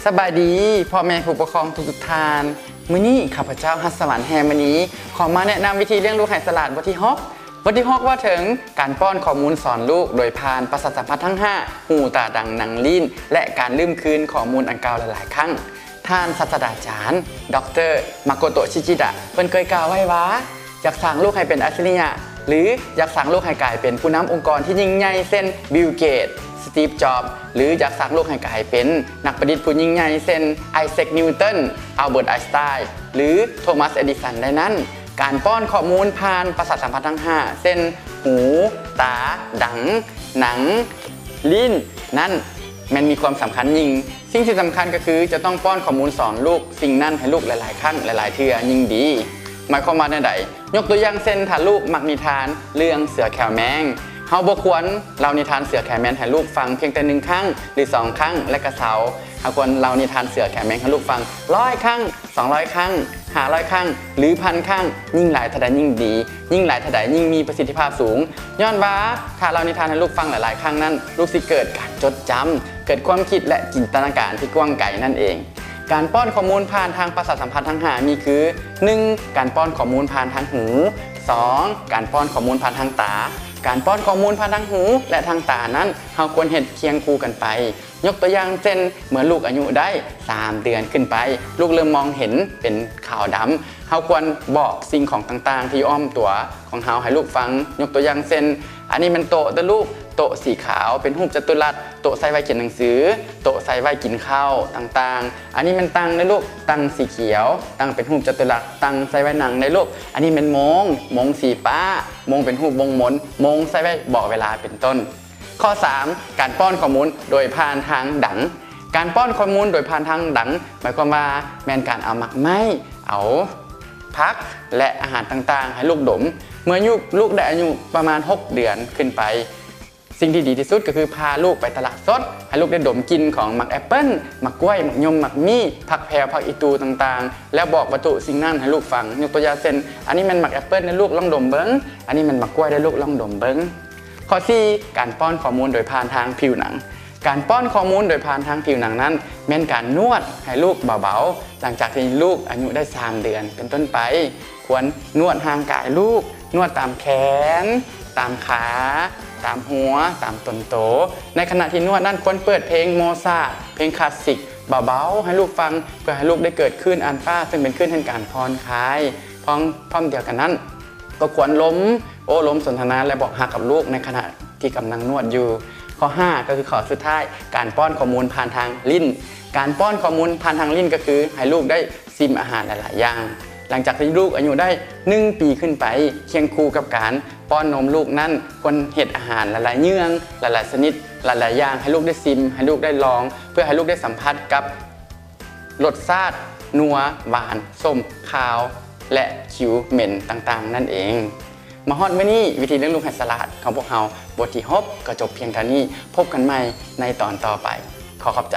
ສະບາຍດີພໍ່ແມ່ຜູ້ປົກຄອງທຸກໆທ່ານ. ມື້ນີ້ຂ້າພະເຈົ້າ ຮັດສະຫວັນ ແຮ່ມະນີ ຂໍມາແນະນຳວິທີລ້ຽງລູກໃຫ້ສະຫຼາດ ບົດທີຫົກ. ບົດທີຫົກເວົ້າເຖິງການປ້ອນຂໍ້ມູນສອນລູກໂດຍຜ່ານປະສາດສຳພັນທັງຫ້າ ຫູ ຕາ ດັງ ໜັງ ລີ້ນ ແລະ ການລືມຄືນຂໍ້ມູນອັນເກົ່າຫຼາຍໆຄັ້ງ. ທ່ານສາດສະດາຈານ ດອກເຕີ ມາໂກໂຕະ ຊິຈິດະ ເພິ່ນເຄີຍກ່າວໄວ້ວ່າ ຢາກສ້າງລູກໃຫ້ເປັນອັດສະລິຍະ ຫຼື ຢາກສ້າງລູກໃຫ້ກາຍເປັນຜູ້ນຳອົງກອນທີ່ຍິ່ງໃຫຍ່ ເຊັ່ນ ບິວ ເກດ ສະຕີບ ຈອບ ຫຼື ຢາກສ້າງລູກໃຫ້ກາຍເປັນນັກປະດິດຜູ້ຍິ່ງໃຫຍ່ ເຊັ່ນ ໄອແຊັກ ນິວຕັນ ອາວເບີດ ໄອນສະຕາຍ ຫຼື ໂທມັສ ເອດິສັນ ໄດ້ນັ້ນ, ການປ້ອນຂໍ້ມູນຜ່ານປະສາດສຳພັນທັງຫ້າ ເຊັ່ນ ຫູ, ຕາ, ດັງ, ໜັງ, ລີ້ນ ນັ້ນ ແມ່ນມີຄວາມສຳຄັນຍິ່ງ. ສິ່ງທີ່ສຳຄັນກໍຄືຈະຕ້ອງປ້ອນຂໍ້ມູນສອນລູກສິ່ງນັ້ນໃຫ້ລູກຫຼາຍໆຄັ້ງ ຫຼາຍໆເທື່ອຍິ່ງດີ. ໝາຍຄວາມວ່າແນວໃດ? ຍົກຕົວຢ່າງເຊັ່ນ ຖ້າລູກມັກນິທານເລື່ອງເສືອແຂ້ວແມງ, ເຮົາບໍ່ຄວນເລົ່ານິທານເສືອແຂ້ວແມງໃຫ້ລູກຟັງພຽງແຕ່ໜຶ່ງຄັ້ງ ຫຼື ສອງຄັ້ງ ແລະ ກະເຊົາ. ເຮົາຄວນເລົ່ານິທານເສືອແຂ້ວແມງໃຫ້ລູກຟັງຮ້ອຍຄັ້ງ, ສອງຮ້ອຍຄັ້ງ, ຫ້າຮ້ອຍຄັ້ງ ຫຼື ພັນຄັ້ງ, ຍິ່ງຫຼາຍເທົ່າໃດຍິ່ງດີ, ຍິ່ງຫຼາຍເທົ່າໃດຍິ່ງມີປະສິດທິພາບສູງ. ຍ້ອນວ່າຖ້າເລົ່ານິທານໃຫ້ລູກຟັງຫຼາຍໆຄັ້ງນັ້ນ, ລູກຊິເກີດການຈົດຈຳ, ເກີດຄວາມຄິດ ແລະ ຈິນຕະນາການທີ່ກວ້າງໄກນັ້ນເອງ. ການປ້ອນຂໍ້ມູນຜ່ານທາງປະສາດສຳພັນທັງຫ້າມີຄື ໜຶ່ງ ການປ້ອນຂໍ້ມູນຜ່ານທາງຫູ, ສອງ ການປ້ອນຂໍ້ມູນຜ່ານທາງຕາ. ການປ້ອນຂໍ້ມູນຜ່ານທາງຫູ ແລະ ທາງຕານັ້ນ ເຮົາຄວນເຮັດຄຽງຄູ່ກັນໄປ. ຍົກຕົວຢ່າງເຊັ່ນ ເມື່ອລູກອາຍຸໄດ້ສາມເດືອນຂຶ້ນໄປ, ລູກເລີ່ມມອງເຫັນເປັນຂາວດຳ, ເຮົາຄວນບອກສິ່ງຂອງຕ່າງໆທີ່ຢູ່ອ້ອມຕົວຂອງເຮົາໃຫ້ລູກຟັງ. ຍົກຕົວຢ່າງເຊັ່ນ ອັນນີ້ແມ່ນໂຕະເດີ້ລູກ, ໂຕະສີຂາວເປັນຮູບຈະຕຸລັດ, ໂຕະໃຊ້ໄວ້ຂຽນໜັງສື, ໂຕະໃຊ້ໄວ້ກິນເຂົ້າຕ່າງໆ. ອັນນີ້ແມ່ນຕັ່ງເດີ້ລູກ, ຕັ່ງສີຂຽວ, ຕັ່ງເປັນຮູບຈະຕຸລັດ, ຕັ່ງໃຊ້ໄວ້ນັ່ງເດີ້ລູກ. ອັນນີ້ແມ່ນໂມງ, ໂມງສີຟ້າ, ໂມງເປັນຮູບວົງມົນ, ໂມງໃຊ້ໄວ້ບອກເວລາ ເປັນຕົ້ນ. ຂໍ້ສາມ ການປ້ອນຂໍ້ມູນໂດຍຜ່ານທາງດັງ. ການປ້ອນຂໍ້ມູນໂດຍຜ່ານທາງດັງ ໝາຍຄວາມວ່າແມ່ນການເອົາໝາກໄມ້, ເອົາຜັກ ແລະ ອາຫານຕ່າງໆໃຫ້ລູກດົມ ເມື່ອຢູ່ ລູກໄດ້ອາຍຸປະມານຫົກເດືອນຂຶ້ນໄປ. ສິ່ງທີ່ດີທີ່ສຸດກໍຄືພາລູກໄປຕະຫຼາດສົດ ໃຫ້ລູກໄດ້ດົມກິ່ນຂອງໝາກແອັບເປິ້ນ, ໝາກກ້ວຍ, ໝາກຍົມ, ໝາກມີ້, ຜັກແພວ, ຜັກອີຕູ່ຕ່າງໆ ແລ້ວບອກວັດຖຸສິ່ງນັ້ນໃຫ້ລູກຟັງ. ຍົກຕົວຢ່າງເຊັ່ນ ອັນນີ້ແມ່ນໝາກແອັບເປິ້ນເດີ້ລູກ, ລອງດົມເບິ່ງ. ອັນນີ້ແມ່ນໝາກກ້ວຍເດີ້ລູກ, ລອງດົມເບິ່ງ. ຂໍ້ສີ່ ການປ້ອນຂໍ້ມູນໂດຍຜ່ານທາງຜິວໜັງ. ການປ້ອນຂໍ້ມູນໂດຍຜ່ານທາງຜິວໜັງນັ້ນ ແມ່ນການນວດໃຫ້ລູກເບົາໆ ຫຼັງຈາກທີ່ລູກອາຍຸໄດ້ສາມເດືອນເປັນຕົ້ນໄປ. ຄວນນວດຮ່າງກາຍລູກ, ນວດຕາມແຂນ, ຕາມຂາ, ຕາມຫົວ, ຕາມຕົ້ນໂຕ. ໃນຂະນະທີ່ນວດນັ້ນ ຄວນເປີດເພງໂມຊາດ, ເພງຄລາສສິກເບົາໆໃຫ້ລູກຟັງ ເພື່ອໃຫ້ລູກໄດ້ເກີດຄື້ນອານຟາ ເຊິ່ງເປັນຄື້ນແຫ່ງການຜ່ອນຄາຍ. ພ້ອມ ພ້ອມດຽວກັນນັ້ນ ກໍຄວນລົມໂອ້ລົມສົນທະນາ ແລະ ບອກຮັກກັບລູກໃນຂະນະທີ່ກຳລັງນວດຢູ່. ຂໍ້ຫ້າ ກໍຄືຂໍ້ສຸດທ້າຍ ການປ້ອນຂໍ້ມູນຜ່ານທາງລີ້ນ. ການປ້ອນຂໍ້ມູນຜ່ານທາງລີ້ນກໍຄືໃຫ້ລູກໄດ້ຊິມອາຫານຫຼາຍໆຢ່າງ. ຫຼັງຈາກທີ່ລູກອາຍຸໄດ້ໜຶ່ງປີຂຶ້ນໄປ, ຄຽງຄູ່ກັບການປ້ອນນົມລູກນັ້ນ ຄວນເຮັດອາຫານຫຼາຍໆເຫຍື່ອງ, ຫຼາຍໆຊະນິດ, ຫຼາຍໆຢ່າງ ໃຫ້ລູກໄດ້ຊິມ, ໃຫ້ລູກໄດ້ລອງ, ເພື່ອໃຫ້ລູກໄດ້ສຳຜັດກັບ ລົດຊາດນົວ, ຫວານ, ສົ້ມ, ຄາວ ແລະ ຂິວ, ເໝັນຕ່າງໆນັ້ນເອງ. ມາຮອດມື້ນີ້, ວິທີລ້ຽງລູກໃຫ້ສະຫຼາດຂອງພວກເຮົາ ບົດທີຫົກ ກໍຈົບພຽງເທົ່ານີ້. ພົບກັນໃໝ່ໃນຕອນຕໍ່ໄປ. ຂໍຂອບໃຈ.